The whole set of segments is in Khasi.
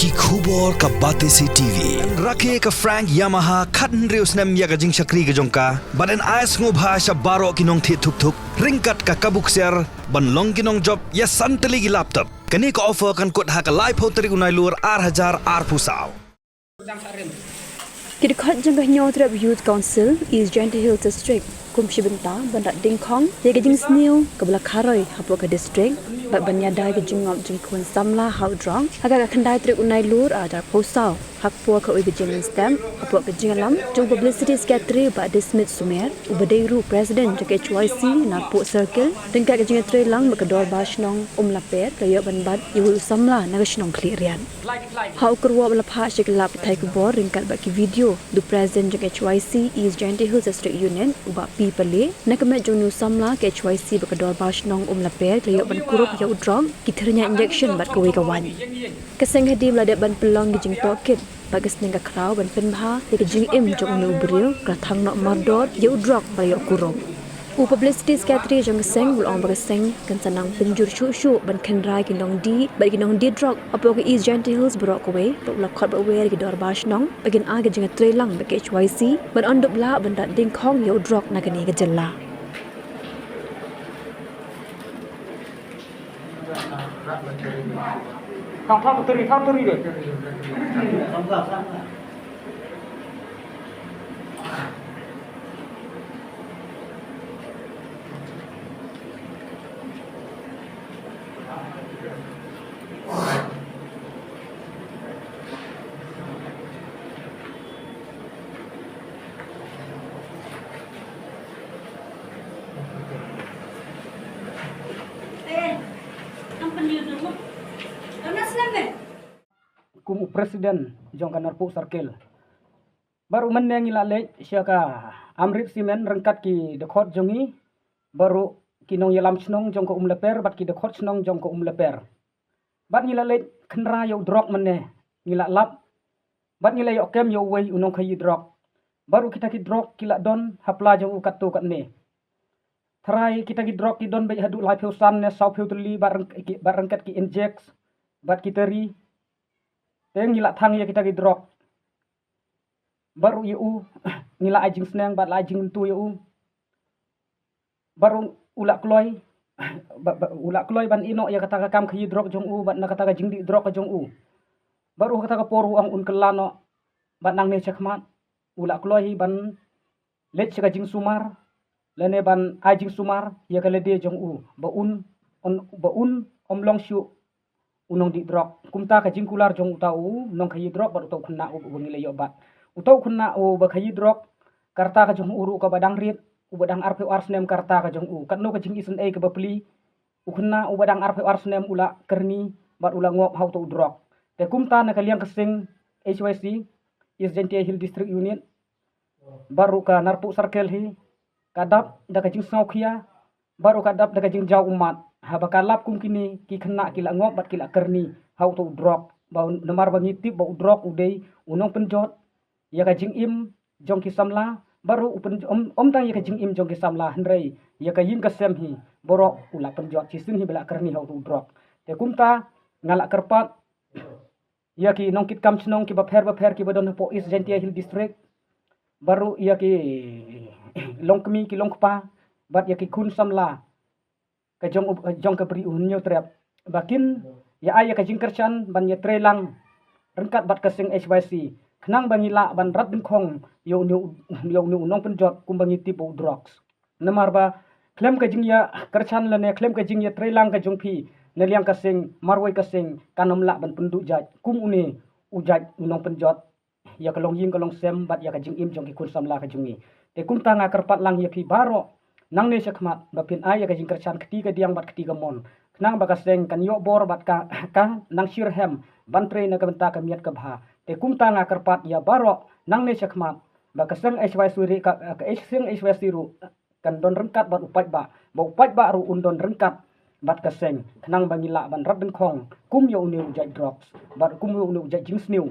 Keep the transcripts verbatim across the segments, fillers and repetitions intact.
Ki khubor ka Batesi T V. Rakhe ka Frank Yamaha khathynriew snem ïa ka jingshakri ka jong ka. Bad yn ai sngewbha sha baroh ki nongthied thuk thuk ryngkat ka kabu ksiar ban long ki nongjop ïa san tylli ki laptop. Kane ka offer kan kut ha ka laiphew tarik u Nailur ar hajar arphew saw. Ki dkhot jong ka Hynñiewtrep Youth Council East Jaintia Hills District kum shi bynta ban rat dyngkhong ïa ka jingsniew kaba la kharoi hapoh ka district bad ban ïada ïa ka jingngop jingkhun samla ha u drok ha ka khyndai tarik u Nailur ar hajar arphew saw. Ha ka por ka ui ka jingmynstem hapoh ka jingïalam jong u Publicity Secretary Bah Dismit Sumer uba dei ruh u President jong ka H Y C Narpuh Circle, ryngkat ka jingïatreilang bad ka Dorbar Shnong Umlaper, ka la ïoh ban bat ïa uwei u samla na ka shnong Khliehriat. Ha u kyrwoh ba la phah sha ki lad pathai khubor ryngkat bad ki video da u President jong ka H Y C East Jaintia Hills District Unit u Bah P Pale, na ka met jong une u samla ka H Y C bad ka Dorbar Shnong Umlaper ka la ïoh ban kurup ïa u drok, ki thyrñia injection bad kawei ka waiñ. Ka seng hadien ba la dep ban pynlong ki jingtohkit bad ka sneng ka khraw ban pynbha ïa ka jingim jong une u briew, ka la thang noh mardor ïa u drok ba la ïoh kurup. U Publicity Secretary jong ka seng u la ong ba ka seng kan sa nang pynjur shuh shuh ban kynrad ïa ki nongdie bad ki nongdie drok hapoh ka East Jaintia Hills baroh kawei, bad u la khot bad wer ïa ki Dorbar Shnong ba kin ai ka jingïatreilang bad ka H Y C ban ym dup lah ban rat dyngkhong ïa u drok na kane ka jylla. Kum u President jong ka Narpuh Circle, baroh mynne ngi la leit sha ka Amrit Cement ryngkat ki dkhot jong ngi, baroh ki nongïalam shnong jong ka Umlaper bad ki dkhot shnong jong ka Umlaper. Bad ngi la leit kynrad ïa u drok mynne, ngi la lap. Bad ngi la ïoh kem ïa uwei u nongkhaïi drok. Baroh kita ki drok ki la don ha pla jong u katto katne. Tharai kita ki drok ki don beit haduh laiphew san ne sawphew tylli bad ryng-, ki, bad ryngkat ki injek bad ki tari. Te ngi la thang ïa kita ki drok. Baroh ïa u ngi la ai jingsneng bad la ai jingmyntu ïa u. Baroh u la kloi, ba, ba, u la kloi ban ïehnoh ïa kata ka kam khaïi drok jong u bad na kata ka jingdih drok ka jong u. Baroh kata ka por u ong un kylla noh bad nangne shakhmat u la kloi hi ban leit sha ka jingsumar lane ban ai jingsumar ïa ka lade jong u ba un, un, ba un ym long shuh u nongdih drok. Kumta ka jingkular jong uta u nongkhaïi drok bad uta u khynnah u, uba ngi la ïoh bat. Uta u khynnah uba khaïi drok, ka rta ka jong u ruh kaba dang rit, uba dang arphew ar snem ka rta ka jong u. Katno ka jingisynei kaba pli, u khynnah uba dang arphew ar snem u la kyrni bad u la ngop ha uta u drok. Te kumta na ka liang ka seng H Y C, East Jaintia Hill District Unit, baroh ka Narpuh Circle hi ka dap da ka jingsngewkhia, baroh ka dap da ka jingjaw ummat. Haba ka lap kum kine ki khynnah ki la ngop bad ki la kyrni ha uta u drok. Ba namar ba ngi tip ba u drok u dei u nongpynjot ïa ka jingim jong ki samla, baroh u pyn-, ym, ym tang ïa ka jingim jong ki samla hynrei ïa ka ïing ka sem hi baroh u la pynjot shisien hi ba la kyrni ha uta u drok. Te kumta nga la kyrpad ïa ki nongkitkam shnong kiba pher bapher kiba don hapoh East Jaintia Hill District, baroh ïa ki longkmie ki longkpa bad ïa ki khun samla ka jong u, jong ka Bri u Hynñiewtrep, ba kin ïa ai ïa ka jingkyrshan ban ïatreilang ryngkat bad ka seng H Y C khnang ba ngi lah ban rat dyngkhong ïa une u, ïa une u nongpynjot kumba ngi tip ba u drugs. Namar ba khlem ka jingïakyrshan lane khlem ka jingïatreilang ka jong phi na liang ka seng marwei ka seng kan ym lah ban pynduh jait kum une u jait u nongpynjot ïa ka longïing ka longsem bad ïa ka jingim jong ki khun samla ka jong ngi. Te kumta nga kyrpad lang ïa phi baroh nangne shakhmat ba phin ai ïa ka jingkyrshan kti kadiang bad kti kamon khnang ba ka seng kan ïoh bor bad ka, ka nang shyrhem ban trei na ka bynta ka miat ka bha. Te kumta nga kyrpad ïa baroh nangne shakhmat ba ka seng H Y C ruh, ka, ka seng H Y C ruh kan don ryngkat bad u paidbah, ba u paidbah ruh un don ryngkat bad ka seng khnang ba ngi lah ban rat dyngkhong kum ïa une u jait drugs bad kum ïa une u jait jingsniew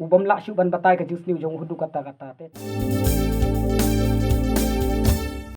u bym lah shuh ban batai ka jingsniew jong u haduh katta katta te.